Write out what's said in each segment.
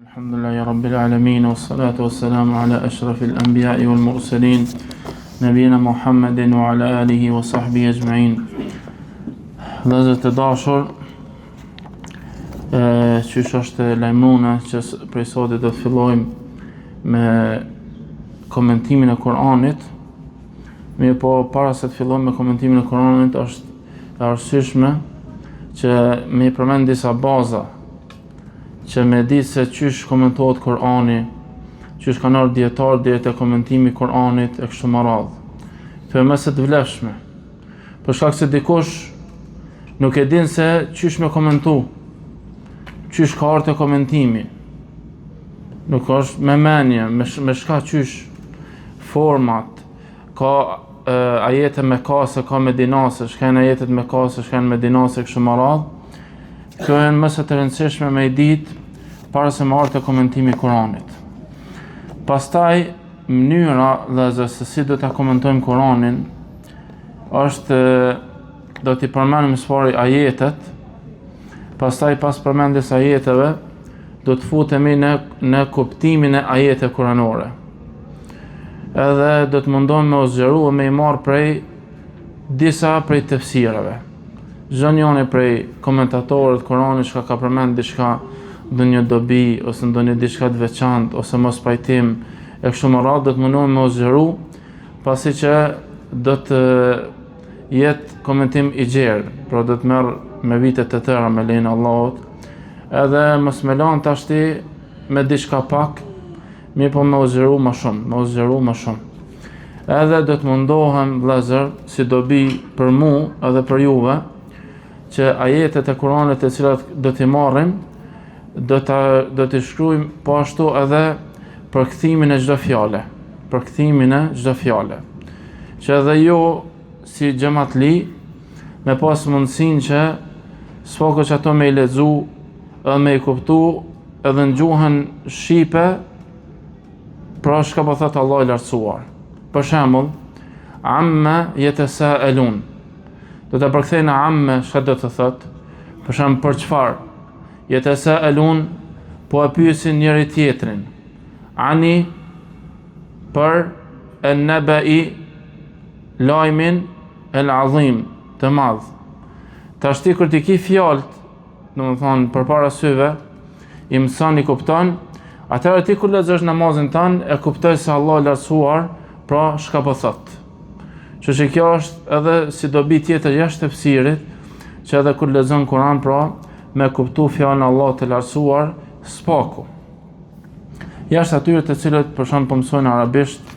الحمد لله رب العالمين والصلاة والسلام على أشرف الأنبياء والمرسلين نبينا محمد وعلى آله وصحبه أجمعين Vëllezër të dashur, qysh është lajmrune që prej sotit do të fillojmë me komentimin e Kur'anit, mirëpo para se të fillojmë me komentimin e Kur'anit është e arsyeshme që me i përmend disa baza që me ditë se qysh komentohet Kur'ani, qysh kanë ardhur dijetarët deri te komentimi i Kur'anit e kështu me radhë. Këto janë më se të vlefshme. Për shkak se dikush nuk e din se qysh me komentu, qysh ka ardhur te komentimi. Nuk është me menje, me, me shka qysh format, ka e, ajete mekase, ka medinase, çka janë ajetet mekase, çka janë medinase, kështu me radhë. Këto janë më se të rëndësishme me i ditë para se me ardhë te komentimi i Kuranit. Pastaj, mënyra vëllezër se si do ta komentojmë Kuranin, është do t'i përmendim së pari ajetet, pastaj pas përmendjes ajeteve, do të futemi në, në kuptimin e ajeteve kuranore. Edhe do të mundohem me u zgjeru e me i marrë prej disa prej tefsireve. Çdo njoni prej komentatorët Kuranit çka ka përmend diçka ndonjë dobi ose ndonjë diçka të veçantë ose mospajtim e kështu me radhë do të mundohem me u zgjeru pasi që do të jetë komentim i gjerë, pra do të merr me vite të tëra me lejen e Allahut, edhe mos me lanë tashti me diçka pak, mirëpo me u zgjeru më shumë, me u zgjeru më shumë. Edhe do të mundohem, vëllezër, si dobi për mu edhe për juve, që ajetet e Kuranit të cilat do t'i marrim, do të do t'i shkruajmë po ashtu edhe përkthimin e çdo fjale, përkthimin e çdo fjale. Që edhe ju si xhematli me pas mundësinë që s'paku që ato me i lexu edhe me i kuptu edhe në gjuhën shqipe pra çka po thotë Allahu i lartësuar. Për shembull, amme jetesaelun. Do ta përkthej në amme, çka do të thotë? Për shembull, për çfarë? Jetesaelun po e pyesin njëri tjetrin. Ani për en nebai lajmin el adhim të madh. Tashti kur t'i ki fjalët, domethonë përpara syve, i mëson i kupton, atëherë ti kur lexosh namazin tënd e kupton se Allahu i lartësuar, pra çka po thotë. Kështu që kjo është edhe si dobi tjetër jashtë tefsirit, që edhe kur lexon Kur'an pra me kuptu fjalën e Allahut të lartësuar s'paku. Jashtë atyre të cilët për shembull po mësojnë arabisht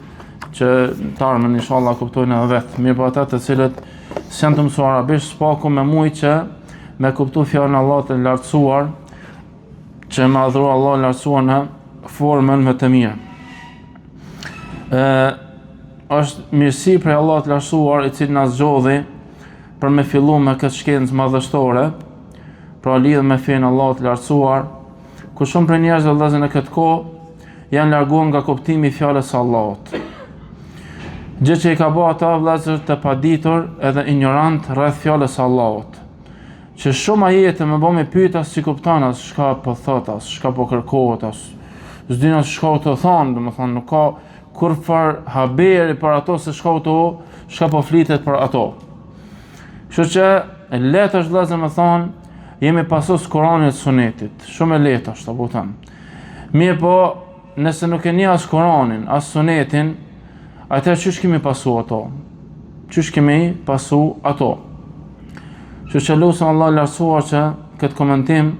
që në të ardhmen inshallah kuptojnë edhe vetë. Mirëpo ata të cilët s'janë tu mësu arabisht s'paku me mujt që me kuptu fjalën e Allahut të lartësuar që me adhuru Allahun e lartësuar në formën më të mirë. Ë është mirësi prej Allahut të lartësuar i cili na zgjodhi për me fillu me këtë shkencë madhështore, pra lidhur me fenë e Allahut të lartësuar, ku shumë prej njerëzve vëllezër në këtë kohë janë larguar nga kuptimi i fjalës së Allahut. Gjë që i ka bërë ata vëllezër të paditur edhe injorant rreth fjalës së Allahut. Që shumë ajete me bo me pyet as s'i kupton as çka po thot as çka po kërkohet as s'din as çka tu thonë, domethonë nuk ka kurrfar haberi për ato se çka tu çka po flitet për ato. Kështu që e lehtë është vëllezër me thonë, jemi pasues Kuranit Sunetit. Shumë e lehtë është, apo kupton. Mirëpo, nëse nuk e njeh as Kuranin, as Sunetin, atëherë qysh kemi pasu ato? Qysh kemi pasu ato? Kështu që lusim Allahun e lartësuar që këtë komentim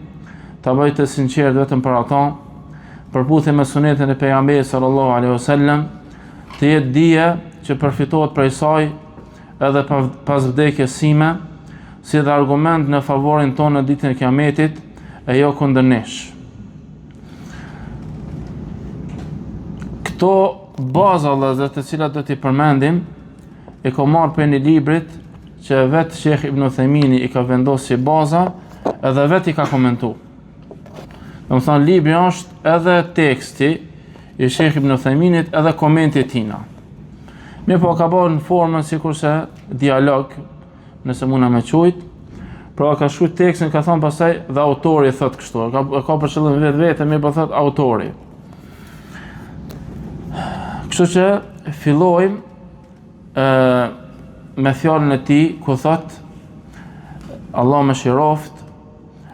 ta bëj të sinqertë vetëm për ato, përputhje me sunetin e pejgamberit sallallahu alaihi wasallam, të jetë dije që përfitohet prej saj edhe pas vdekjes sime, si dhe argument në favorin tonë në ditën e Kiametit, e jo kundër nesh. Këto baza vëllezër të cilat do t'i përmendim, i kom marrë prej një librit që vetë Shejh Ibn Uthejmini i ka vendosë si baza, edhe vetë i ka komentu. Domethonë, libri është edhe teksti i Shejh Ibn Uthejminit edhe komenti i tina. Mirëpo ka bërë në formën sikurse dialog, nëse muna me qujt. Pra ka shkruar tekstin, ka thënë pastaj dhe autori thot kështu, ka ka për qëllim vetveten, mirëpo thot autori. Kështu që fillojmë ë me fjalën e tij ku thot Allahu e mëshiroft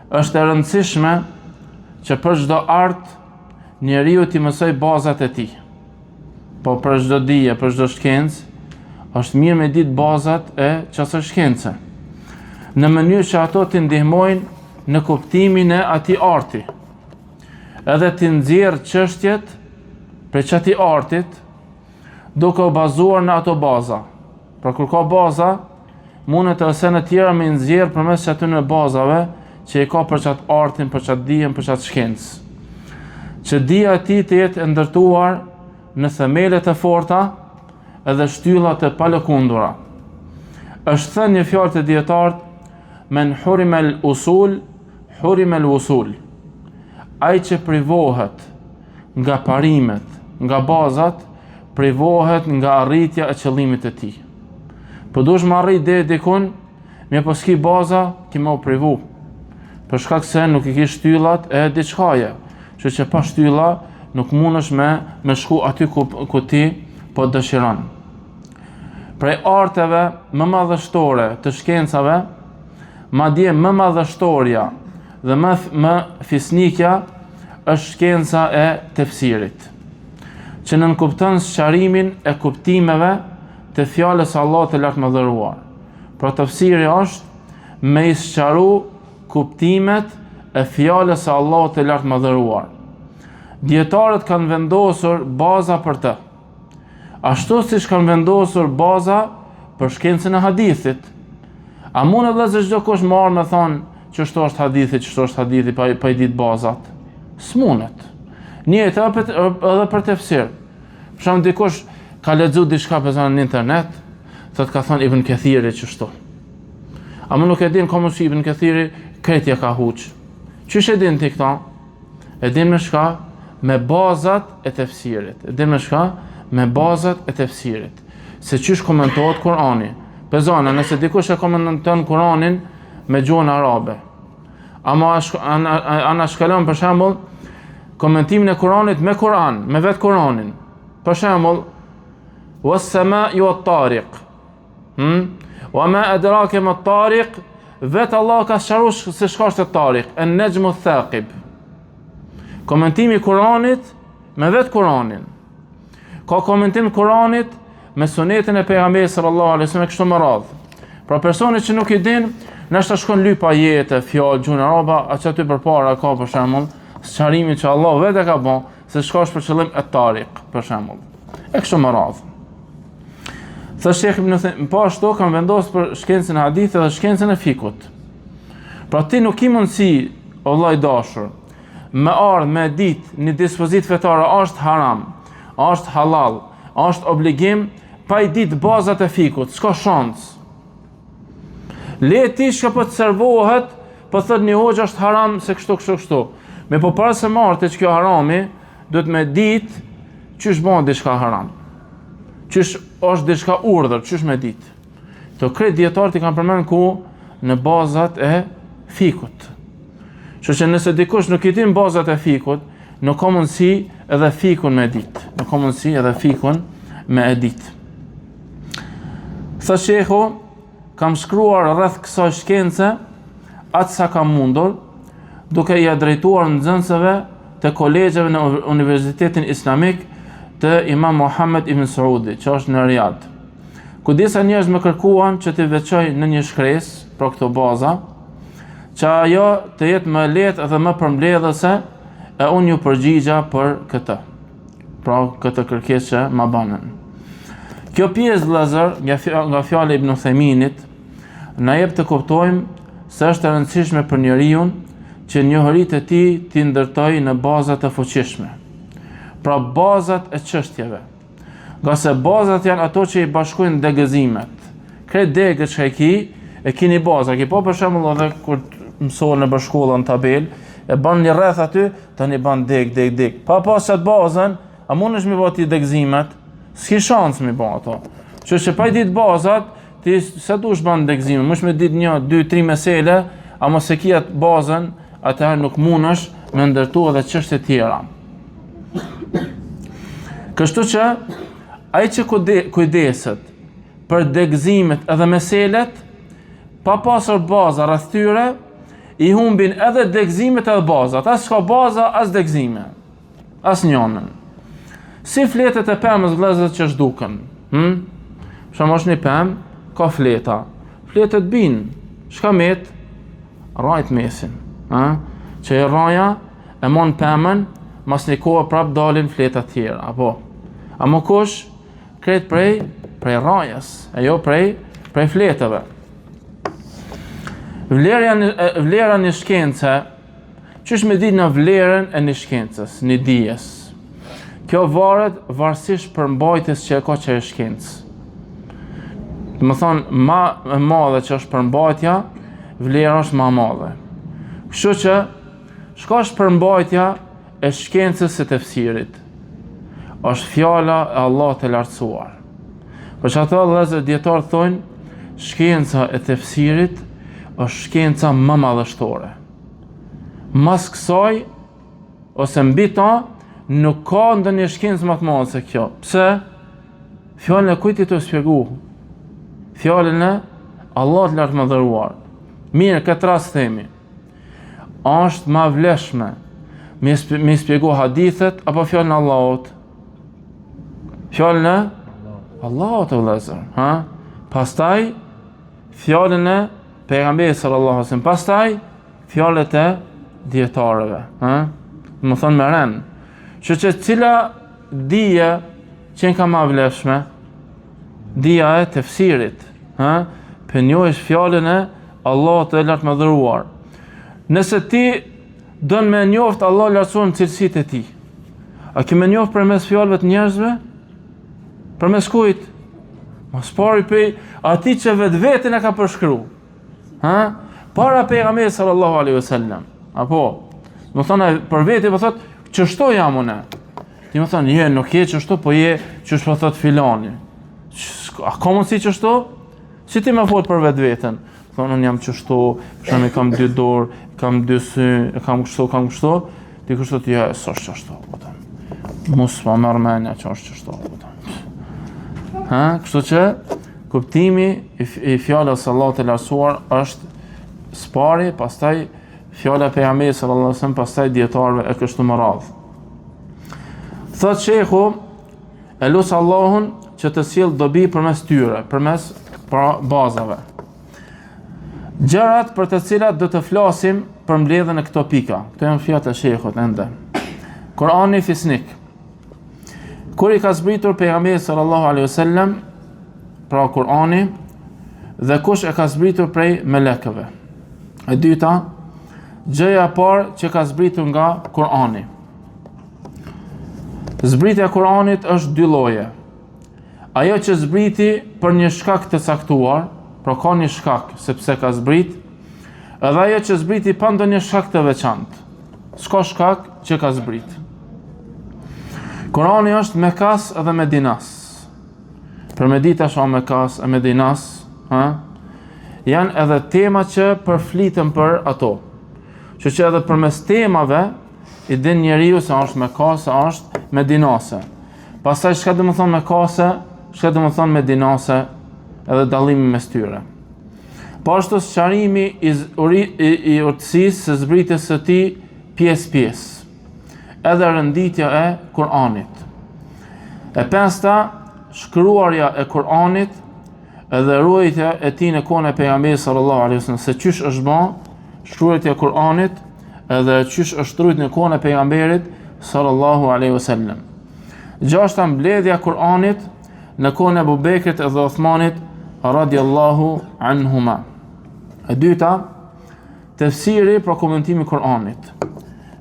është e rëndësishme që për çdo art njeriu t'i mësoj bazat e tij. Po për çdo dije, për çdo shkencë, është mirë me ditë bazat e qasaj shkence. Në mënyrë që ato t'i ndihmojnë në kuptimin e atij arti. Edhe t'i nxjerr çështjet prej qatij artit, duke u bazuar në ato baza. Pra kur ka baza, mundet edhe sene tjera me nxjerr përmes qatyne bazave që i ka për qatë artin, për qatë dijen, për qatë shkencë. Që dija e tij të jetë e ndërtuar në themele të forta edhe shtylla të palëkundura. Është thënë një fjalë te dijetarët, men hurimel usul, hurimel vusul. Ai që privohet nga parimet, nga bazat, privohet nga arritja e qëllimit të tij. Po dush me arrit deri dikun, mirëpo s'ki baza, ki me u privu. Për shkak se nuk i ki shtyllat e diçkaje, që që pa shtylla nuk mundesh me, me shku aty ku, ku ti po dëshiron. Prej arteve më madhështore të shkencave, madje më madhështorja dhe më, më fisnikja është shkenca e tefsirit, që nënkupton sqarimin e kuptimeve të fjalës së Allahut të lartmadhëruar. Pra tefsiri është me i sqaru kuptimet e fjalës së Allahut të lartmadhëruar. Dijetarët kanë vendosur baza për të. Ashtu siç kanë vendosur baza për shkencën e hadithit. A mund vëllezër çdokush me ardh me thonë qështu është hadithi, qështu është hadithi, pa, pa i ditë bazat? S'munet. Njëjtë edhe për, edhe për tefsir. Për shembull dikush ka lexu diçka për në internet, thot ka thonë Ibn Kethiri qështu. Ama nuk e din ka mundësi Ibn Kethiri, krejt ja ka huq. Qysh e din ti këta? E din me çka? Me bazat e tefsirit. E din me çka? Me bazat e tefsirit. Se qysh komentohet Kurani. Pe zona, nëse dikush e komenton Kuranin me gjuhën arabe. Ama anashkalon për shembull komentimin e Kuranit me Kuran, me vetë Kuranin. Për shembull, was-samai wat-tariq. Hmm? Wa ma adrake ma tariq, vetë Allah ka sqaru se çka është tariq, en nexhmu thaqib. Komentimi i Kuranit me vetë Kuranin. Ka komentim Kuranit me sunetin e pejgamberit sallallahu alaihi wasallam kështu me radhë. Pra personi që nuk i din, nashta shkon lyp ajete, fjalë, gjuhën arabe, a qaty përpara ka për shembull sqarimin që Allah vetë e ka bën, se çka është për qëllim et tariq, për shembull. E kështu me radhë. Tha Shejh Ibn Uthejmin, po ashtu kanë vendosur për shkencën e hadithit dhe shkencën e fikut. Pra ti nuk ki mundësi, o vëlla i dashur, me ardhë me ditë një dispozitë fetare është haram, është halal, është obligim, pa i ditë bazat e fikut, s'ka shans. Le ti çka po të servohet, po thot një hoxhë është haram se kështu kështu kështu. Mirëpo para se me ardh te qekjo harami, duhet me ditë qysh bëhet diçka haram. Qysh është diçka urdhër, qysh me ditë. Kto krejt dijetarët i kanë përmend ku në bazat e fikut. Kështu që nëse dikush nuk i din bazat e fikut, nuk ka mundësi edhe fikun me ditë. Nuk ka mundësi edhe fikun me e ditë. Tha shehu, kam shkruar rreth kësaj shkence atë sa kam mundur, duke ia drejtuar nxënësve të kolegjeve në Universitetin Islamik të Imam Muhammed ibn Saudi, që është në Riyadh. Ku disa njerëz më kërkuan që t'i veçoj në një shkresë, pra këto baza, që ajo të jetë më e lehtë dhe më përmbledhëse, e unë iu përgjigja për këtë. Pra këtë kërkesë që ma banën. Kjo pjesë vëllazër, nga nga fjala e Ibn Uthejminit, na jep të kuptojmë se është e rëndësishme për njeriun që njohuritë e tij t'i ndërtojë në baza të fuqishme. Pra bazat e çështjeve. Ngase bazat janë ato që i bashkojnë degëzimet. Krejt degët që e ki, e ki një bazë. Ki po për shembull edhe kur mësohen nëpër shkolla në tabelë, e ban një rreth aty, tani ban deg, deg, deg. Pa pas qatë bazën, a mundesh mi bo ti degëzimet? S'ki shans mi bo ato. Që që pa i ditë bazat, Ti sa dush ban degëzime, mush me ditë një, dy, tri mesele, ama s'e ki atë bazën, atëherë nuk mundesh me ndërtu edhe çështje tjera. Kështu që, ai që kujdeset për degëzimet edhe meselet, pa pasur baza rreth tyre, i humbin edhe degëzimet edhe bazat. As s'ka baza, as degëzime. As njonën. Si fletët e pemës vëllezër që zhduken. Hm? Për shembull është një pemë, ka fleta. Fletët bin. Çka met? Rrajt mesin. Ha? Që e rraja e mon pemën, mas një kohë prap dalin fleta tjera. Apo? Amo kush? Krejt prej, prej rrajës, e jo prej, prej fletëve. Vlera, vlera një shkence, Qysh me ditë na vlerën e një shkencës, një dijes? Kjo varet varësisht përmbajtjes që e ka qajo shkencë. Domethonë, ma e madhe që është përmbajtja, vlera është ma e madhe. Kështu që, çka është përmbajtja e shkencës së tefsirit? është fjala e Allahut të lartësuar. Për qato vëllezër dijetarët thonë, shkenca e tefsirit është shkenca më madhështore. Mas kësaj, ose mbi ta, nuk ka ndonjë shkencë më të madhe se kjo. Pse? Fjalën e kujt je tu shpjegu? Fjalën e Allahut të lartmadhëruar. Mirë, këtë rast themi. A është ma vlefshme me, me shpjegu hadithet apo fjalën e Allahut? Fjalën e Allahut vëllezër, ha? Pastaj fjalën e pejgamberit sallallahu alaihi wasallam, pastaj fjalët e dijetarëve, ha? Domethonë me rend. Që që cila dije qenka ma vlefshme? Dija e tefsirit, ha? Po njohësh fjalën e Allahut të lartmadhëruar. Nëse ti don me njoft Allahun e lartësuar në cilësitë e tij, a ke me njoft përmes fjalëve të njerëzve? Përmes kujt? Ma s'pari prej atij që vetveten e ka përshkru. Ha? Para pejgamberit sallallahu alaihi wasallam. Apo, domethonë, për veti po thotë, qështu jam unë. Ti me thonë, je, nuk je qështu, po je qysh po thotë filani. A ka mundësi qështu? Si ti me folë për vetveten? Thonë, unë jam qështu, për shembull kam dy dorë, kam dy sy, kam kështu, kam kështu. Ti kështu ti, ja, s'është qështu, po të. Mos ma merr menja që është qështu, po të. Ha, kështu që, kuptimi i, i fjalës së Allahut të lartësuar është s'pari, pastaj fjala e pejgamberit sallallahu alajhi wasallam, pastaj dijetarëve e kështu me radhë. Thotë shehu, E lus Allahun që të sjellë dobi përmes tyre, përmes pra bazave. Gjërat për të cilat do të flasim përmbledhen në këto pika. Këto janë fjalët e shehut ende. Kurani fisnik. Kur i ka zbritur pejgamberit sallallahu alaihi wasallam, pra Kurani dhe kush e ka zbritur prej melekëve. E dyta, gjëja e parë që ka zbritur nga Kurani. Zbritja e Kur'anit është dy lloje. Ajo që zbriti për një shkak të caktuar, pra ka një shkak sepse ka zbrit, edhe ajo që zbriti pa ndonjë shkak të veçantë. S'ka shkak që ka zbrit. Kur'ani është mekas edhe medinas. Për me ditë a mekas e medinas, ha? Janë edhe tema që përfliten për ato. Që që edhe përmes temave i din njeriu se është mekase, është medinase. Pastaj çka do të thonë mekase, çka do të thonë medinase, edhe dallimi mes tyre. Po ashtu sqarimi i, uri, i, i urtësisë së zbritjes së tij pjesë pjesë. Edhe renditja e Kur'anit. E pesta, shkruarja e Kur'anit edhe ruajtja e tij në kohën e pejgamberit sallallahu alaihi wasallam se qysh është bë shkruarja e Kur'anit edhe qysh është rujt në kohën e pejgamberit sallallahu alaihi wasallam. Gjashta mbledhja e Kur'anit në kohën e Abu Bekrit edhe Uthmanit radiallahu anhuma. E dyta, tefsiri pra komentimi i Kur'anit.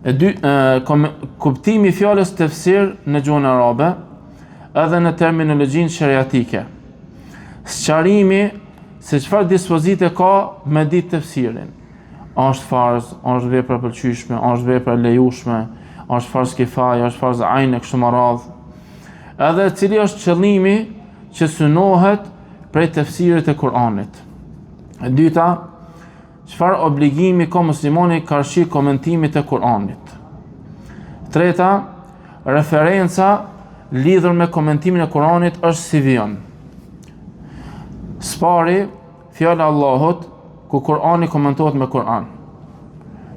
E dy, e, kom, kuptimi i fjalës tefsir në gjuhën arabe edhe në terminologjinë sheriatike. Sqarimi se çfarë dispozite ka me ditë tefsirin. A është farz, a është vepër e pëlqyeshme, a është vepër e lejushme, a është farz kifaje, a është farz ajn e kështu me radhë. Edhe cili është qëllimi që synohet prej tefsirit të Kur'anit. E dyta, çfarë obligimi ka muslimani karshi komentimit të Kur'anit. Treta, referenca lidhur me komentimin e Kur'anit është si vijon. S'pari, fjala e Allahut, ku Kur'ani komentohet me Kur'an.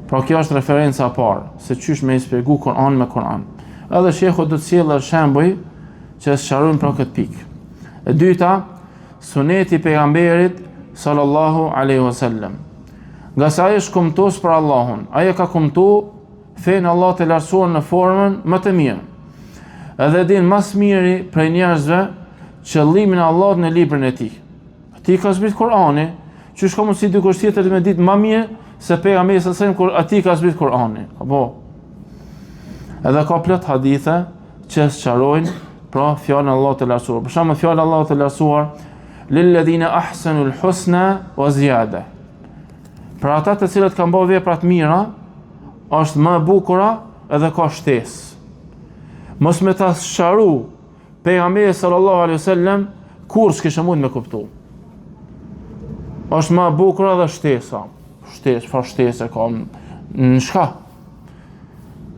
Pra kjo është referenca e parë, se qysh me i spjegu Kur'an me Kur'an. Edhe shehu do të sjellë shembuj që e sqarojnë pra këtë pikë. E dyta, suneti i pejgamberit sallallahu alaihi wasallam. Ngase ai është kumtues për Allahun, ai e ka kumtu fenë e Allahut të lartësuar në formën më të mirë. Edhe din më së miri prej njerëzve qëllimin e Allahut në librin e tij. Atij i ka zbrit Kur'ani, qysh ka mundësi dikush tjetër me ditë më mirë se pejgamberi sallallahu alajhi wasallam kur atij i ka zbrit Kur'ani. Apo edhe ka plot hadithe që sqarojnë pra fjalën e Allahut të lartësuar. Për shembull fjala e Allahut të lartësuar lil ladhina ahsanu al-husna wa ziyada. Për ata të cilët kanë bërë vepra të mira, është më e bukura edhe ka shtesë. Mos me ta sqaru Pejgamberi sallallahu alaihi wasallam kurrë s'kishte mund me kuptu. Është më e bukura dhe shtesa. Shtesë, çfarë shtese ka në çka?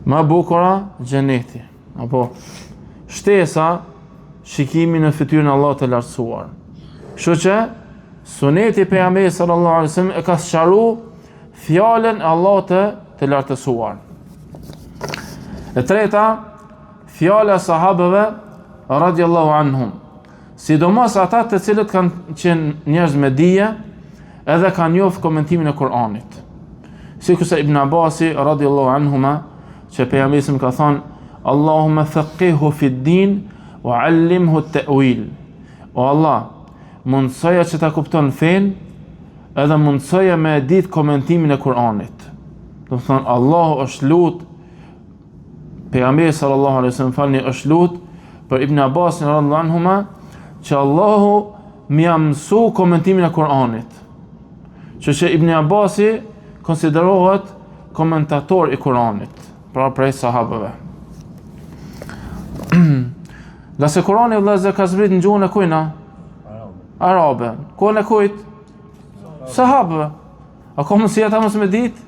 Më e bukura xheneti. Apo shtesa shikimi në fytyrën e Allahut të lartësuar. Kështu që suneti i pejgamberit sallallahu alaihi wasallam e ka sqaru fjalën e Allahut të, të lartësuar. E treta, Fjala e sahabëve radiallahu anhum, sidomos ata të cilët kanë qenë njerëz me dije, edhe kanë njoft komentimin e Kur'anit. Sikurse Ibn Abbasi radiallahu anhuma, që pejgamberi sallam ka thonë, Allahumme fekihhu fid din, wa allimhu te'uil. O Allah, mundësoja që ta kupton fenë, edhe mundësoja me e ditë komentimin e Kur'anit. Domethonë, Allahu është lut Pejgamberi sallallahu alaihi wasallam falni është lut për Ibn Abbasin radhiyallahu anhuma që Allahu me ia mësu komentimin e Kur'anit. Që që Ibn Abbasi konsiderohet komentator i Kur'anit, pra prej sahabëve. Ngase Kur'ani vëllezër ka zbrit në gjuhën e kujna? Arabe. Kohën e kujt? Sahabëve. A ka mundësi ata mos me ditë?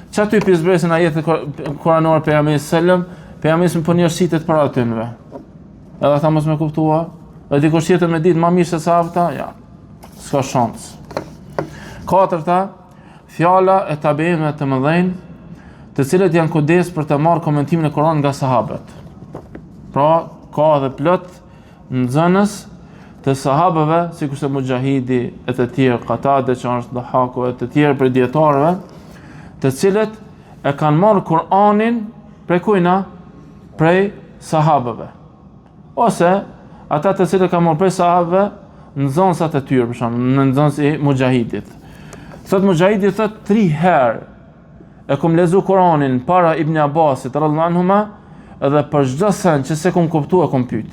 Që aty p'i zbresin ajetet kuranore pejgamberit sallam, pejgamberi po njerëzitet para atynve. Edhe ata mos me kuptua, dhe dikush tjetër me ditë ma mirë se sahabët, ja. S'ka shans. Katërta, fjala e tabiinëve të mëdhenj, të cilët janë kujdes për të marrë komentimin e Kuranit nga sahabët. Pra, ka edhe plot nxënës të sahabëve, sikurse Muxhahidi e të tjerë, Katade që është Dahaku e të tjerë prej dijetarëve, të cilët e kanë marrë Kur'anin prej kujna? Prej sahabëve. Ose ata të cilët kanë marrë prej sahabëve nxënësat e tyre, për shembull, nxënës i Muxhahidit. Thot Muxhahidi thot tri herë E kom lexu Kur'anin para Ibn Abbasit radhiyallahu anhuma edhe për çdo sen që s'e kom kuptu e kom pyet.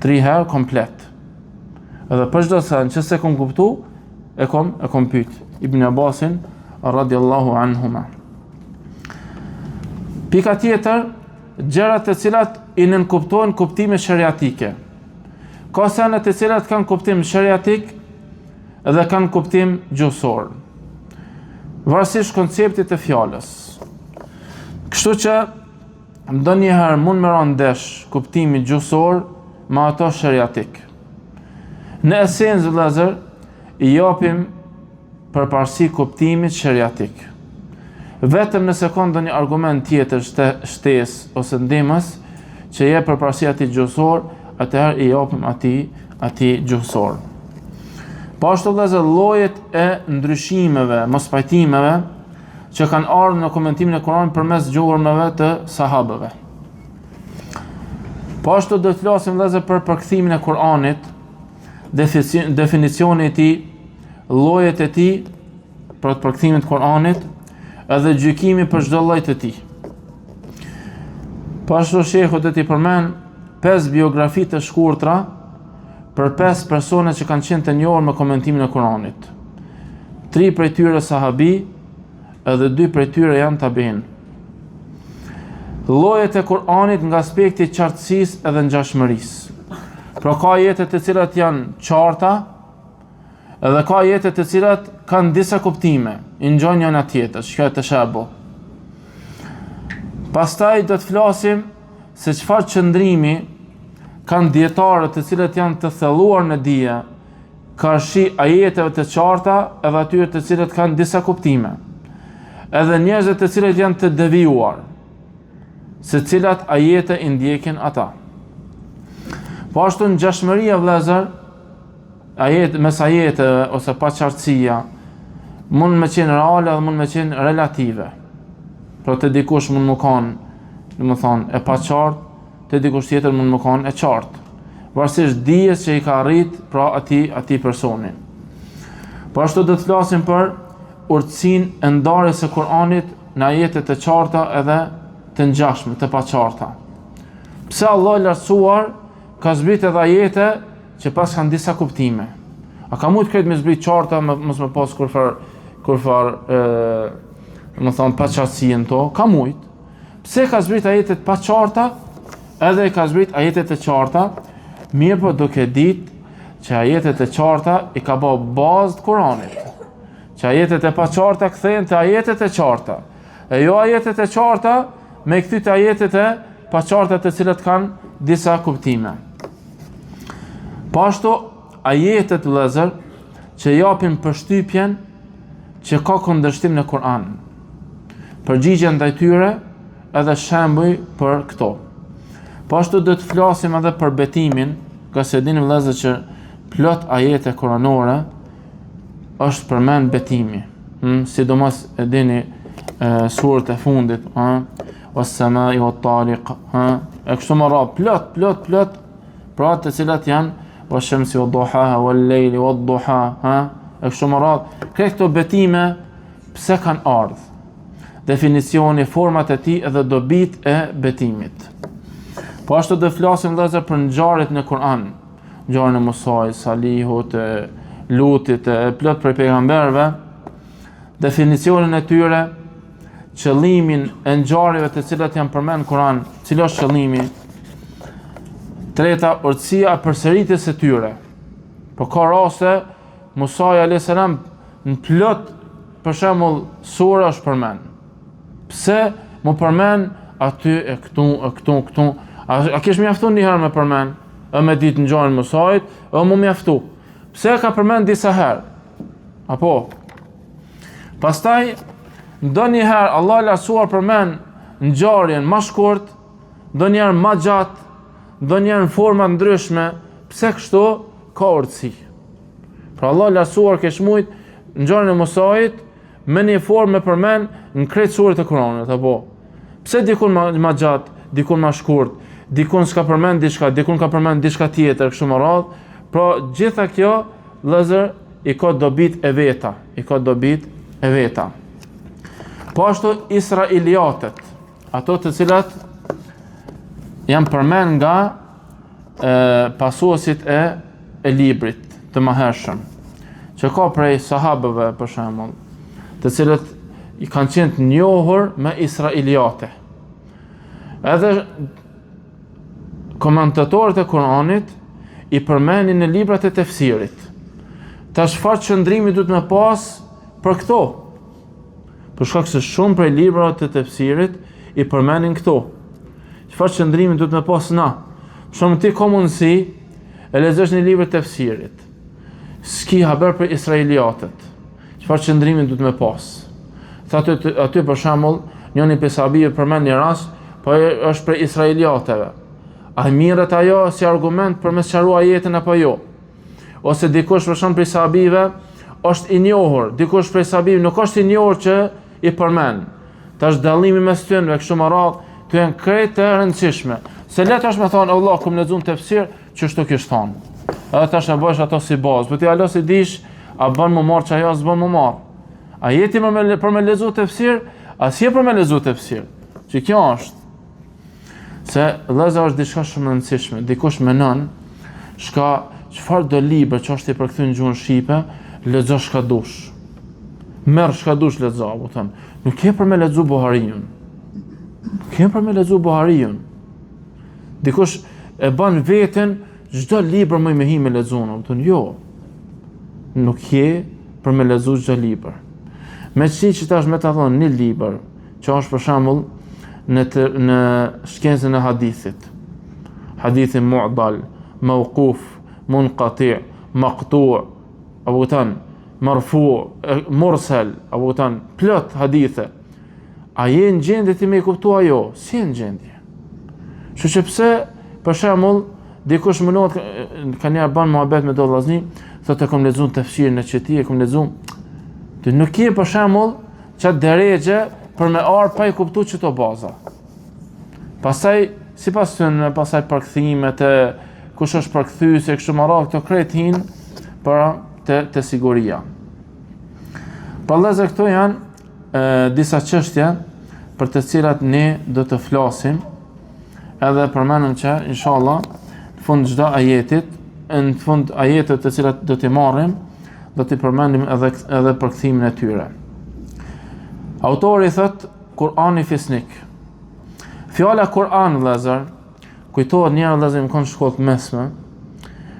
Tri herë komplet. Edhe për çdo sen që s'e kom kuptu e kom e kom pyet Ibn Abbasin radiallahu anhuma. Pika tjetër, gjërat të cilat i nënkuptojnë kuptime sheriatike. Ka sene të cilat kanë kuptim sheriatik dhe kanë kuptim gjuhësor. Varësisht konceptit të fjalës. Kështu që ndonjëherë mund me ra ndesh kuptimi gjuhësor me ato sheriatik. Në esencë vëllezër i japim përparësi kuptimit sheriatik. Vetëm nëse ka ndonjë argument tjetër shtesë ose ndihmës që i jep përparësi atij gjuhësor, atëherë i japim atij atij gjuhësor. Po ashtu vëllezër llojet e ndryshimeve, mospajtimeve që kanë ardhur në komentimin e Kuranit përmes gjurmëve të sahabëve. Po ashtu do të flasim vëllezër për përkthimin e Kuranit, definicioni i tij, llojet e tij pra të përkthimit të Kuranit, edhe gjykimi për çdo lloj të tij. Po ashtu shehu do t'i përmend pesë biografi të shkurtra për pesë persona që kanë qenë të njohur me komentimin e Kuranit. Tri prej tyre sahabi, edhe dy prej tyre janë tabiin. Llojet e Kur'anit nga aspekti i qartësisë edhe ngjashmërisë. Pra ka ajete të cilat janë qarta, edhe ka ajete të cilat kanë disa kuptime, i ngjojnë njëna tjetrës, që kjo e teshabuh. Pastaj do të flasim se çfarë qëndrimi kanë dijetarët të cilët janë të thelluar në dije, karshi ajeteve të qarta edhe atyre të cilët kanë disa kuptime. Edhe njerëzit të cilët janë të devijuar, se cilat ajete i ndjekin ata. Po ashtu ngjashmëria vëllezër, ajet mes ajeteve ose paqartësia mund me qenë reale dhe mund me qenë relative. Pra te dikush mund me kanë, domethonë, e paqartë, te dikush tjetër mund me kanë e qartë. Varësisht dijes që i ka arrit pra atij, atij personi. Po ashtu do të flasim për urtësinë e ndarjes së Kur'anit në ajete të qarta edhe të ngjashme, të paqarta. Pse Allahu i lartësuar ka zbrit edhe ajete që pas kanë disa kuptime. A ka mujtë krejt me zbrit qarta, me, mos me pas kurfar, kurfar, e, domethonë, paqartësi në to? Ka mujtë. Pse ka zbrit ajetet paqarta, edhe ka zbrit ajetet e qarta, mirëpo duke dit që ajetet e qarta i ka bo bazë të Kuranit. Që ajetet e paqarta kthehen te ajetet e qarta. E jo ajetet e qarta me kthy te ajetet e paqarta të cilat kanë disa kuptime. Po ashtu ajetet vëllezër që japin përshtypjen që ka kundërshtim në Kur'an. Përgjigja ndaj tyre edhe shembuj për këto. Po ashtu do të flasim edhe për betimin, ngase e dini vëllezër që plot ajete kuranore është përmend betimi. Hmm, sidomos e dini e, suret e fundit, ha? Was samai wat tariq, ha? E kështu me radhë, plot, plot, plot, pra të cilat janë wa shamsi wa duhaha wal layli wad duha, ha? E kështu me radhë, krejt këto betime pse kanë ardhur? Definicioni, format e tij edhe dobitë e betimit. Po ashtu do flasim vëllezër për ngjarjet në Kur'an, ngjarjen e Musait, Salihut, e Lutit, e plot prej pejgamberëve, definicionin e tyre, qëllimin e ngjarjeve të cilat janë përmend në Kur'an, cili është qëllimi? Treta, urtësia e përsëritjes së tyre. Po ka raste Musai alayhis salam në plot për shembull sura është përmend. Pse m'u përmend aty e këtu e këtu këtu? A, a kish mjaftu një herë me përmend? E me ditë ngjarjen e Musait, e m'u mjaftu. Pse e ka përmend disa herë? Apo? Pastaj, ndonjëherë Allahu i lartësuar përmend ngjarjen ma shkurt, ndonjëherë ma gjatë, ndonjëherë në forma ndryshme, pse kështu ka urtësi. Pra Allahu i lartësuar kish mujt ngjarjen e Musait me një formë me përmend në krejt suret e Kuranit, apo? Pse dikun ma, ma gjatë, dikun ma shkurt, dikun s'ka përmend diçka, dikun ka përmend diçka tjetër, kështu me radhë. Pra gjitha kjo vëllezër i ka dobit e veta, i ka dobit e veta. Po ashtu Israiliatet, ato të cilat janë përmend nga e, pasuesit e, e librit të mëhershëm, që ka prej sahabëve për shembull, të cilët i kanë qenë të njohur me Israiliate. Edhe komentatorët e Kuranit i përmendin në librat e tefsirit. Tash çfarë qëndrimi duhet me pas për këto? Për shkak se shumë prej librave të tefsirit i përmendin këto. Çfarë qëndrimi duhet me pas na? Për shembull ti ka mundësi e lexosh një libër të tefsirit. S'ki haber për israeliatet. Çfarë qëndrimi duhet me pas? Tha aty, aty për shembull, njëri prej sahabëve përmend një rast, po është prej israeliateve. A mirret ajo si argument për me sqaru ajetin apo jo? Ose dikush për shembull prej sahabëve është i njohur, dikush prej sahabëve nuk është i njohur që i përmend. Tash dallimi mes tyre kështu me radhë, këto janë krejt të rëndësishme. Se lehtë është me thonë, Allah, kum lexu në tefsir, qështu kish thonë. Edhe tash e bësh ato si bazë. Po ti hala s'i dish, a bën me marrë qajo, s'bën me marrë. A je ti për me, për me lexu tefsir, a s'je për me lexu tefsir. Që kjo është. Se vëllezër është diçka shumë e rëndësishme. Dikush menon, çka çfarëdo libër që është i përkthyer në gjuhën shqipe, lexo çka dush. Merr çka dush lexo, po thon. Nuk ke për me lexu Buhariun. Nuk ke për me lexu Buhariun. Dikush e bën veten çdo libër muj me hi me lexu, a kupton, jo. Nuk je për me lexu çdo libër. Me qi që tash me ta thonë një libër, që është për shembull në të, në shkencën e hadithit. Hadithi mu'dal, mawquf, munqati, maqtu, a kupton, marfu, mursal, a kupton, plot hadithe. A je në gjendje ti me i kuptu a jo? S'je në gjendje. Kështu që pse, për shembull, dikush mënohet, ka njerë ban muhabet me do vllazni, thotë e kom lexu tefsirin e qëtij, e kom lexu, ti nuk je për shembull, qatë derexhe për me ardhë pa i kuptu qëto baza. Pastaj, sipas tyne, pastaj përkthimet e, kush është përkthyesi, e kështu me radhë, këto krejt hinë për te, te siguria. Pra vëllezër, këto janë e, disa çështje për të cilat ne do të flasim edhe përmendëm që inshallah në fund çdo ajetit, në fund ajetet të cilat do t'i marrim, do t'i përmendim edhe edhe përkthimin e tyre. Autori thot Kur'ani fisnik. Fjala Kur'an vëllazër, kujtohet një herë vëllazër jom kon n'shkollë të mesme,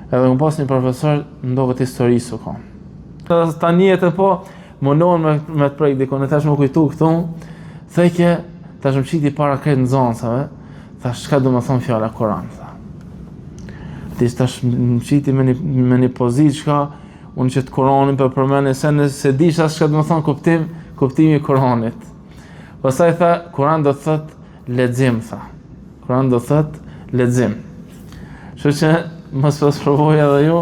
edhe kom pas një profesor m'doket historisë u kon. Tani jetë po mundohen me me të prek dikon, e tash më kujtu këtu, thojke tash më qiti para krejt nxënësave, thash çka do me thonë fjala Kur'an, tha. Ti tash më qiti me një me një pozitë çka unë që të Kur'anin po përmendë se në se di çka do me thonë kuptim, kuptimi i Kur'anit. Pastaj tha Kur'an do të thotë lexim tha. Kur'an do të thotë lexim. Kështu që mos pas provoj edhe ju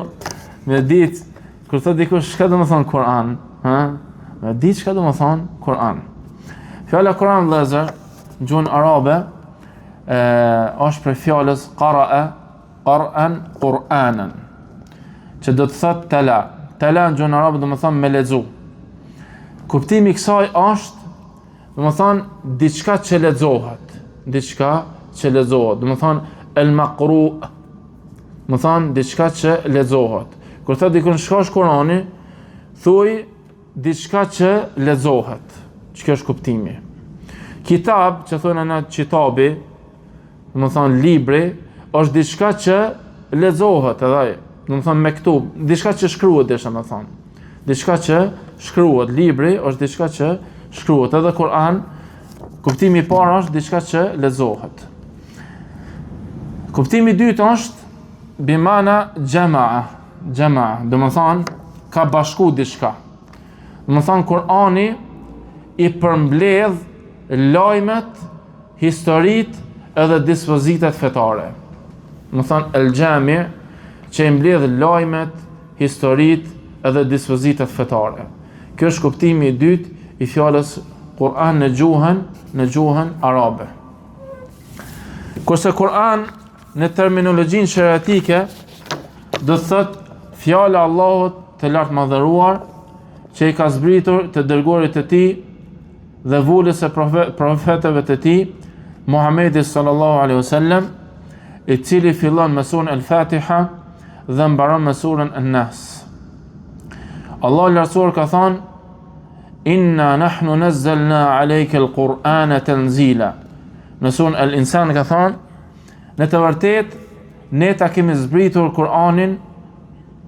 me ditë Kur thot dikush çka do me thonë Kur'an, ha? Me ditë çka do me thonë Kur'an. Fjala Kur'an vëllazër, në gjuhën arabe, ë është prej fjalës qara'a, qar'an, Qur'anan. Që do të thotë tala. Tala në gjuhën arabe do me thonë me lexu. Kuptimi i kësaj është, do me thonë diçka që lexohet, diçka që lexohet, do me thonë el maqru Me thonë, diçka që lexohet. Kur thot dikun çka është Kurani, thuj diçka që lexohet. Që kjo është kuptimi. Kitab, që thonë na qitabi, me thonë libri, është diçka që lexohet edhe ai. Do me thonë mektub, diçka që shkruhet, desha me thonë. Diçka që shkruhet, libri është diçka që shkruhet. Edhe Kur'an, kuptimi i parë është diçka që lexohet. Kuptimi i dytë është bimana xhamaa, xhamaa, do me thonë ka bashku diçka. Do me thonë Kur'ani i përmbledh lajmet, historitë edhe dispozitat fetare. Do me thonë el xhami që i mbledh lajmet, historitë edhe dispozitat fetare. Kjo është kuptimi i dytë i fjalës Kur'an në gjuhën, në gjuhën arabe. Kurse Kur'an në terminologjinë sheriatike do të thotë fjala e Allahut të lartmadhëruar që i ka zbritur të dërguarit të tij dhe vulës së profetëve të tij, Muhamedi sallallahu alaihi wasallam, i cili fillon me surën El-Fatiha dhe mbaron me surën An-Nas. Allahu i lartësuar ka thënë Inna nahnu nazzalna alayka al-Qur'ana tanzila. Në surën Al-Insan ka thënë Në të vërtetë ne ta kemi zbritur Kur'anin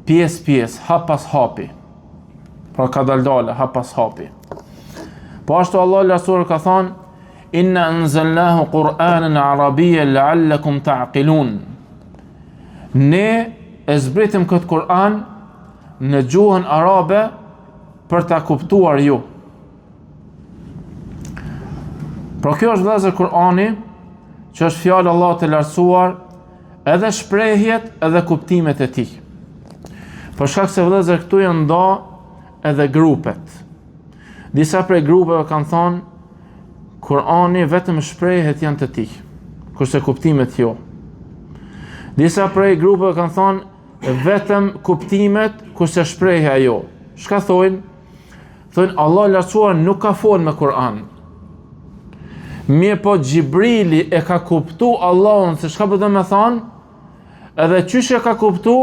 pjesë pjesë, hap pas hapi. Pra kadal-dale, hap pas hapi. Po ashtu Allahu i lartësuar ka thënë Inna anzalnahu Qur'anan Arabiyyan la'allakum ta'qilun. Ne e zbritëm këtë Kur'an në gjuhën arabe për ta kuptuar ju. Pra kjo është vëllezër Kur'ani, që është fjala e Allahut të lartësuar, edhe shprehjet edhe kuptimet e tij. Për shkak se vëllezër këtu janë nda edhe grupet. Disa prej grupeve kanë thonë Kur'ani vetëm shprehjet janë të tij, kurse kuptimet jo. Disa prej grupeve kanë thonë vetëm kuptimet, kurse shprehja jo. Çka thojnë? Thojnë Allahu i lartësuar nuk ka fol me Kur'an. Mirëpo Xhibrili e ka kuptu Allahun se çka po do me thonë, edhe qysh e ka kuptu,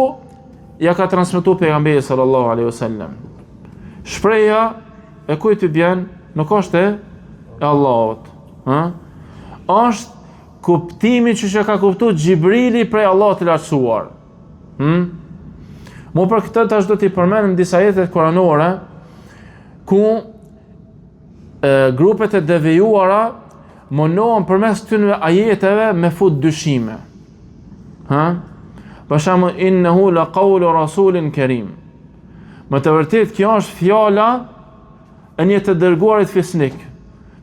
ja ka transmetu pejgamberit sallallahu alaihi wasallam. Shprehja e kujt i bjen nuk është e Allahut, ë? Është kuptimi qysh e ka kuptu Xhibrili prej Allahut të lartësuar. Hmm? Mu për këtë tash do t'i përmendim disa ajete kuranore ku e, grupet e devijuara munohen përmes këtyre ajeteve me fut dyshime. Ha? Për shembull innehu la qawlu rasulin kerim. Me të vërtetë kjo është fjala e një të dërguarit fisnik.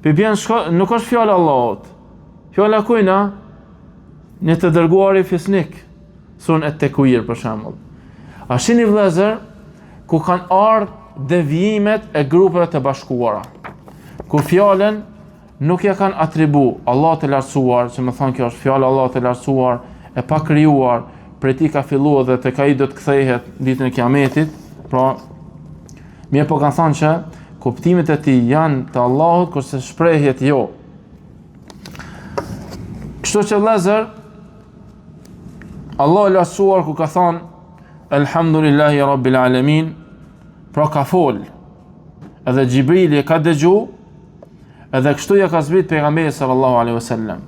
Po i bjen shko, nuk është fjala Allahut. Fjala kujna? Një të dërguari fisnik. Suren Et-Tekuir për shembull. A shini vëllezër ku kanë ardhë devijimet e grupeve të bashkuara. Ku fjalën nuk ja kanë atribu Allahut të lartësuar, që me thonë kjo është fjala Allahut të lartësuar, e pakrijuar, prej tij ka fillu dhe tek ai do të kthehet ditën e kiametit, pra mirëpo kanë thonë që kuptimet e tij janë të Allahut, kurse shprehjet jo. Kështu që vëllezër, Allahu i lartësuar ku ka thonë Elhamdulillahi Rabbil Alemin, pra ka fol, edhe Xhibrili e ka dëgju, edhe kështu ja ka zbrit pejgamberit sallallahu alaihi wasallam.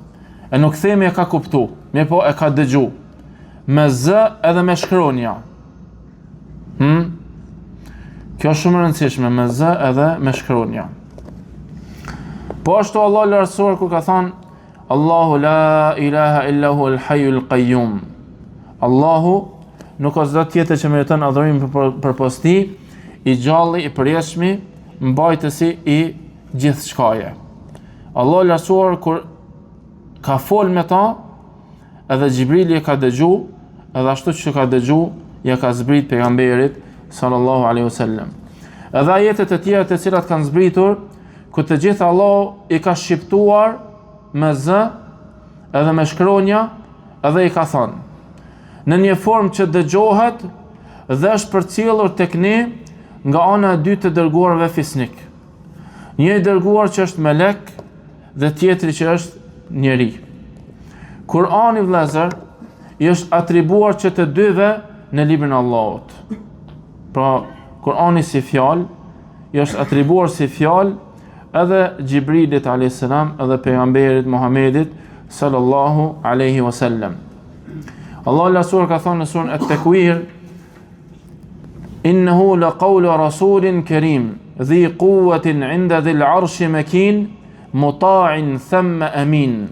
E nuk themi e ka kuptu, mirëpo e ka dëgju. Me zë edhe me shkronja. Hmm? Kjo është shumë e rëndësishme, me zë edhe me shkronja. Po ashtu Allahu i lartësuar kur ka thonë Allahu la ilaha illa hu al hayyul qayyum. Allahu nuk ka zot tjetër që meriton adhurim përpos tij, i gjalli, i përjetshmi, mbajtësi i gjithçkaje. Allahu i lartësuar kur ka fol me ta, edhe Xhibrili e ka dëgju, edhe ashtu që ka dëgju, ja ka zbrit pejgamberit sallallahu alaihi wasallam. Edhe ajetet e tjera të cilat kanë zbritur, ku të gjitha Allahu i ka shqiptuar me zë edhe me shkronja edhe i ka thënë në një formë që dëgjohet dhe është përcjellur tek ne nga ana e dy të dërguarve fisnik. Një i dërguar që është melek dhe tjetri që është njeri. Kur'ani vëllezër i është atribuar që të dyve në librin e Allahut. Pra, Kur'ani si fjalë i është atribuar si fjalë edhe Xhibrilit alayhis salam edhe pejgamberit Muhamedit sallallahu alaihi wasallam. Allahu i lartësuar ka thënë në suren Et-Tekuir Innehu la qawlu rasulin kerim dhi quwwatin 'inda dhil arshi makin muta'in thumma amin.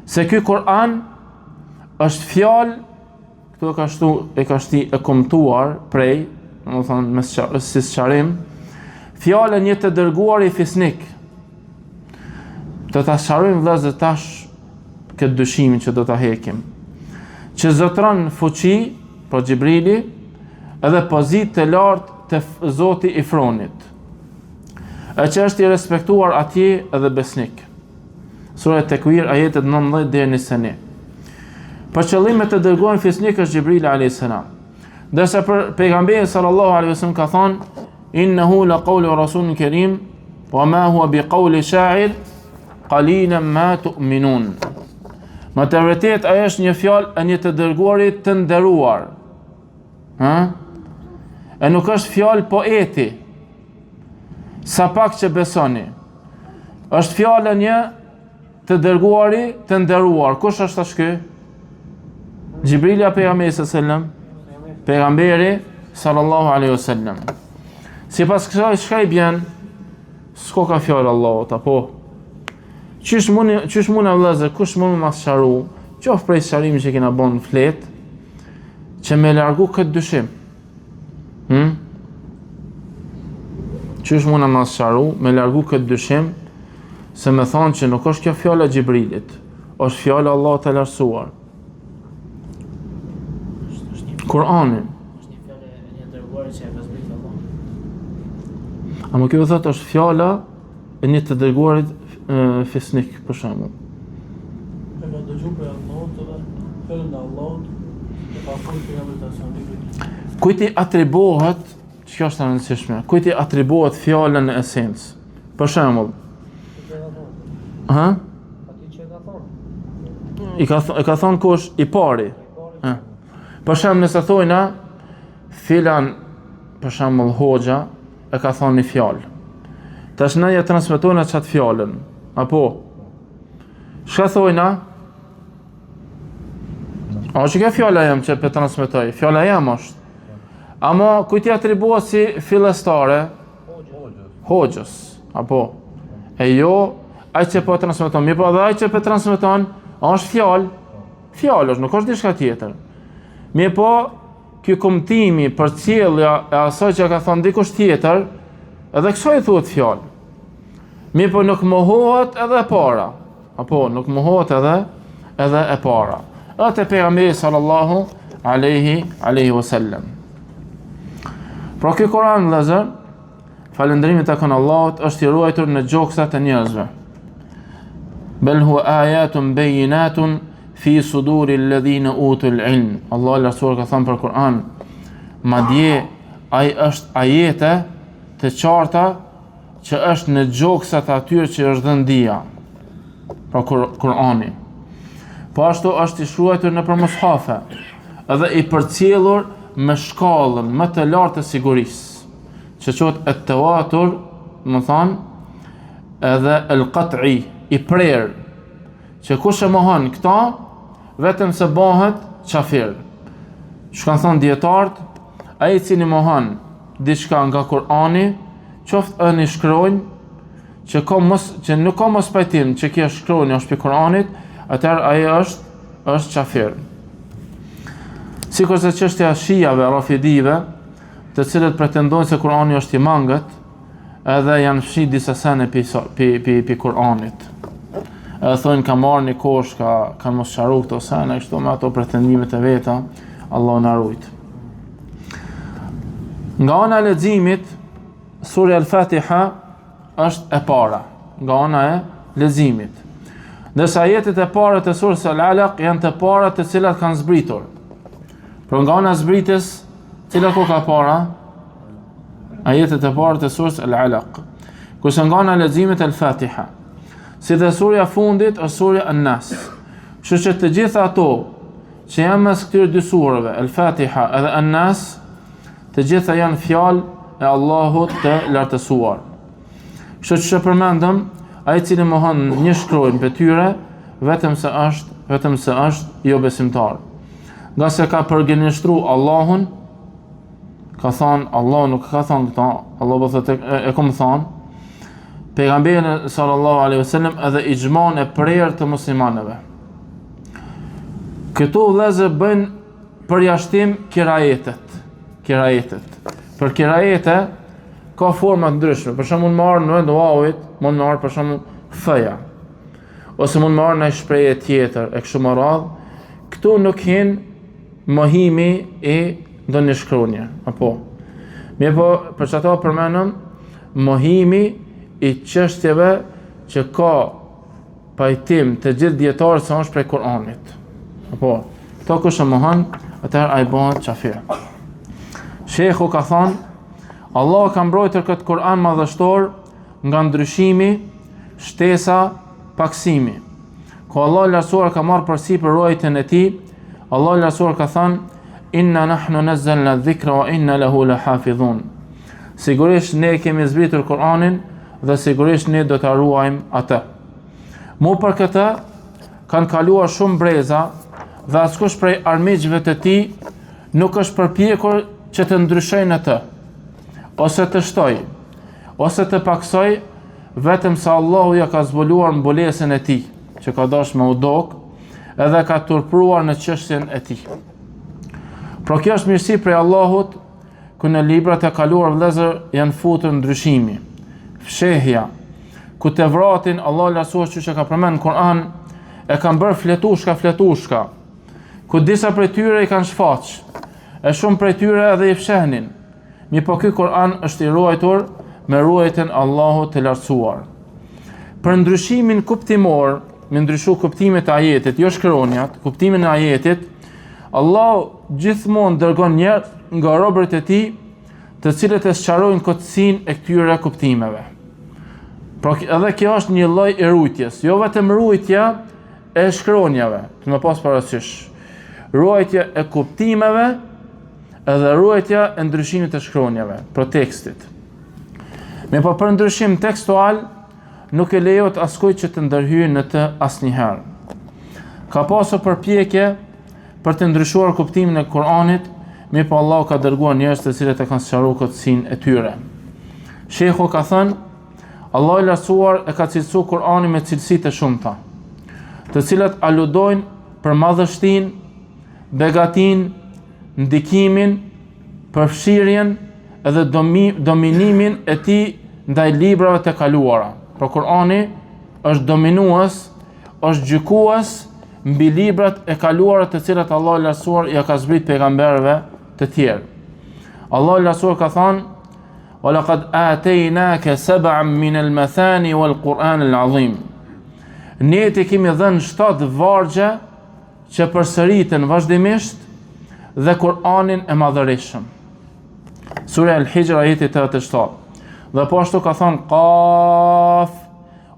Se ky Kur'an është fjalë Këtu e ka shtu, e ka shti e kumtuar prej, domethonë me sqa, si sqarim, fjalë e një të dërguari fisnik. Do ta sqarojmë vëllezër tash këtë dyshimin që do ta hekim. Që zotëron fuqi, pra Xhibrili, edhe pozitë të lartë te Zoti i fronit. E që është i respektuar atje edhe besnik. Sura Tekuir ajetet 19 deri në 21. Për qëllim të dërguarin fisnik është Xhibrili alayhis salam. Ndërsa për pejgamberin sallallahu alaihi wasallam ka thënë innehu la qawlu rasulin kerim wa ma huwa bi qawli sha'ir qalilan ma tu'minun. Me të vërtetë ajo është një fjalë e një të dërguari të nderuar. Ha? E nuk është fjalë poeti. Sa pak që besoni. Është fjala e një të dërguari të nderuar. Kush është tash ky? Xhibrili a pejgamberi sallallahu alaihi wasallam? Pejgamberi sallallahu alaihi wasallam. Sipas kësaj çka i bjen? S'koka fjalë e Allahut apo? Qysh mund qysh mund vëllazër, kush mund me ma sqaru? Qoftë prej sqarimit që kena bon flet, që me largu këtë dyshim. Hmm? Qysh mund me ma sqaru, me largu këtë dyshim, se me thonë që nuk është kjo fjala e Xhibrilit, është fjala e Allahut të lartësuar. Kur'anin. Është një fjalë e një dërguari që e ka zbritur Allahu. Ama kjo thotë është fjala e një të dërguarit fisnik për shembull. E ka dëgju prej Allahut dhe fjalën e Allahut e ka folë pejgamberi alejhi selam. Kujt i atribuohet, që kjo është e rëndësishme, kujt i atribuohet fjala në esencë? Për shembull, ha? I ka e ka thonë kush i pari. Ha. Për shembull, nëse thojna filan për shembull hoxha e ka thonë një fjalë. Tash na ja transmetojna qat fjalën. Apo çka thojna? A është kjo fjala jem që pe transmetoj? Fjala jem është. Ama kujt i atribuohet si fillestare? Hoxhës. Apo? E jo, ai që po transmeton, mirëpo edhe ai që po transmeton, është fjalë. Fjalë është, nuk është diçka tjetër. Mirëpo, ky kumtimi, përcjellja e asaj që ka thënë dikush tjetër, edhe kësaj i thuhet fjalë. Mirëpo nuk mohohet edhe e para. Apo nuk mohohet edhe edhe e para. Edhe te pejgamberi sallallahu alaihi alaihi wasallam. Pra ky Kur'an vëllezër, falënderimi i takon Allahut, është i ruajtur në gjoksat e njerëzve. Bel huwa ayatun bayyinatun fi suduri alladhina utul ilm. Allahu i lartësuar ka thënë për Kur'an, madje ai është ajete të qarta që është në gjoksat e atyre që është dhënë dija. Pra Kur'ani. Po ashtu është i shkruajtur nëpër mushafe, edhe i përcjellur me shkallën më të lartë të sigurisë, që quhet et-tewatur, domethanë, edhe el-kat'i, i prerë, që kush e mohon këta, vetëm se bëhet qafir. Që kanë thonë dijetarët, ai i cili mohon diçka nga Kur'ani, qoftë edhe një shkronjë që ka mos që nuk ka mospajtim që kjo shkronjë është prej Kur'anit, atëherë ai është është qafir. Sikurse çështja e shiave, rafidive, të cilët pretendojnë se Kur'ani është i mangët, edhe janë fshi disa sene pi, pi, pi, pi Kur'anit. Edhe thonë ka marrë një kosh, ka, kanë mos sqaru këto sene, kështu me ato pretendimet e veta, Allahu na rujt. Nga ana e leximit, surja Al-Fatiha është e para, nga ana e leximit. Ndërsa ajetet e para të surës Al-Alaq janë të para të cilat kanë zbritur. Por nga ana e zbritjes, cila koka e para? Ajetet e para të surës Al-Alaq. Kurse nga ana e leximit Al-Fatiha. Si dhe surja e fundit është surja An-Nas. Kështu që të gjitha ato që janë mes këtyre dy sureve, El Fatiha edhe An-Nas, të gjitha janë fjalë e Allahut të lartësuar. Kështu që përmendëm, ai i cili mohon një shkronjë prej tyre, vetëm se është, vetëm se është jo besimtar. Ngase ka përgënjeshtru Allahun, ka thonë, Allah nuk ka thonë këta, Allah po thotë e, e kom thonë, pejgamberin sallallahu alaihi wasallam edhe ixhman e prerë të muslimanëve. Këtu vëllezër bëjnë përjashtim kiraetet. Kiraetet. Për kiraete ka forma të ndryshme. Për shembull, me ardh në vend vavit, mund me ardh për shembull f-ja. Ose mund me ardh një shprehje tjetër e kështu me radhë. Këtu nuk hin mohimi i ndonjë shkronje, apo. Mirëpo, për qato përmendëm mohimi i çështjeve që ka pajtim të gjithë dijetarët se është prej Kur'anit. Apo, këto kush e mohon, atëherë ai bëhet qafir. Shehu ka thonë, Allah ka mbrojtur këtë Kur'an madhështor nga ndryshimi, shtesa, paksimi. Ku Allah i lartësuar ka marrë përsipër ruajtjen e tij, Allah i lartësuar ka thënë, Inna nahnu nazzalna dhikra wa inna lahu lahafidhun. Sigurisht ne kemi zbritur Kur'anin dhe sigurisht ne do ta ruajmë atë. Mu për këtë kanë kaluar shumë breza dhe askush prej armiqve të tij nuk është përpjekur që të ndryshojë në të ose të shtojë ose të paksojë vetëm se Allahu ja ka zbuluar mbulesën e tij që ka dashur me u dok edhe ka turpruar në çështjen e tij. Pra kjo është mirësi prej Allahut ku në librat e kaluar vëllezër janë futur ndryshimi, fshehja, ku Tevratin Allahu i lartësuar që ka përmend në Kur'an e kanë bërë fletushka fletushka, ku disa prej tyre i kanë shfaq, e shumë prej tyre edhe i fshehnin. Mirëpo ky Kur'an është i ruajtur me ruajtjen e Allahut të lartësuar. Për ndryshimin kuptimor, me ndryshu kuptimet e ajetit, jo shkronjat, kuptimin e ajetit, Allahu gjithmonë dërgon njerëz nga robërit e tij, të cilët e sqarojnë kotësinë e këtyre kuptimeve. Pra edhe kjo është një lloj e ruajtjes, jo vetëm ruajtja e shkronjave, të me pas parasysh. Ruajtja e kuptimeve edhe ruajtja e ndryshimit të shkronjave, pra tekstit. Mirëpo për ndryshim tekstual, nuk i lejohet askujt që të ndërhyjë në të asnjëherë. Ka pasur përpjekje për të ndryshuar kuptimin e Kur'anit, mirëpo Allahu ka dërguar njerëz të cilët e kanë sqaruar kotësinë e tyre. Shehu ka thënë, Allahu i lartësuar e ka cilësuar Kur'anin me cilësi të shumta, të cilat aludojnë për madhështinë, begatinë, ndikimin, përfshirjen edhe domi, dominimin e tij ndaj librave të kaluara. Pra Kur'ani është dominues, është gjykues mbi librat e kaluara të cilat Allahu i lartësuar ia ka zbrit pejgamberëve të tjerë. Allahu i lartësuar ka thënë: "Wa laqad ataynaka sab'an min al-mathani wal-Qur'an al-'azim." Ne të kemi dhënë shtatë vargje që përsëriten vazhdimisht dhe Kur'anin e madhërishëm. Surja Al-Hijr ajeti 87. Dhe po ashtu ka thënë Qaf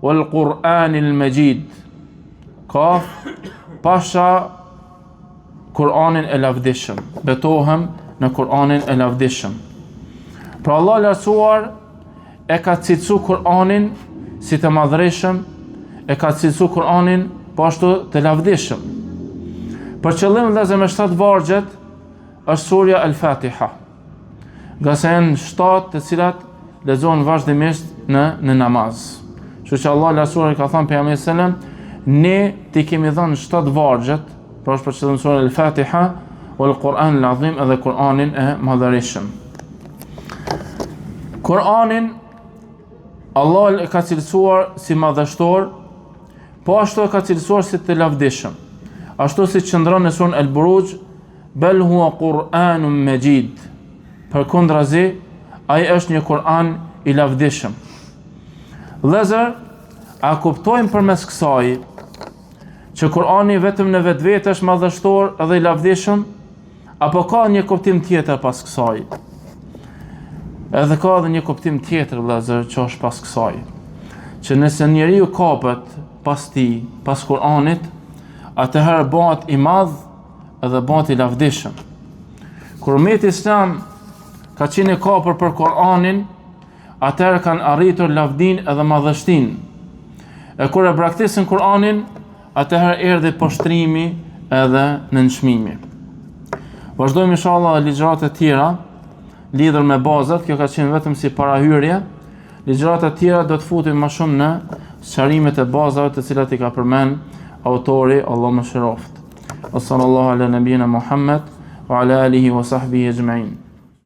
wal Qur'anil Majid. Kaf pasha Kur'anin e lavdishëm. Betohem në Kur'anin e lavdishëm. Pra Allahu i lartësuar e ka cilësu Kur'anin si të madhërishëm, e ka cilësu Kur'anin po ashtu të lavdishëm. Për qëllim vëllezër me shtatë vargjet është surja El Fatiha. Ngase janë shtatë të cilat lexohen vazhdimisht në në namaz. Kështu që Allahu i lartësuar i ka thënë pejgamberit sallam, ne t'i kemi dhënë shtatë vargjet, pra është për qëllim surja El Fatiha, wal Kur'an el Azim edhe Kur'anin e madhërishëm. Kur'anin Allah e ka cilësuar si madhështor, po ashtu e ka cilësuar si të lavdishëm. Ashtu si qëndron në surën El Buruj, Bel huwa Kur'anun Mexhid. Përkundrazi, ai është një Kur'an i lavdishëm. Vëllezër, a kuptojmë përmes kësaj që Kur'ani vetëm në vetvete është madhështor dhe i lavdishëm apo ka një kuptim tjetër pas kësaj? Edhe ka edhe një kuptim tjetër vëllezër që është pas kësaj. Që nëse njeriu kapet pas tij, pas Kur'anit, atëherë bëhet i madh edhe bëhet i lavdishëm. Kur umeti islam ka qenë i kapur për Kur'anin, atëherë kanë arritur lavdinë edhe madhështinë. E kur e braktisën Kur'anin, atëherë erdhi poshtrimi edhe nënçmimi. Vazhdojmë inshallah ligjëratat e tjera lidhur me bazat, kjo ka qenë vetëm si parahyrje. Ligjëratat e tjera do të futemi më shumë në sqarimet e bazave të cilat i ka përmend autori Allahu e mëshiroftë. Wa sallallahu ala nabina Muhammad wa ala alihi wa sahbihi ajma'in.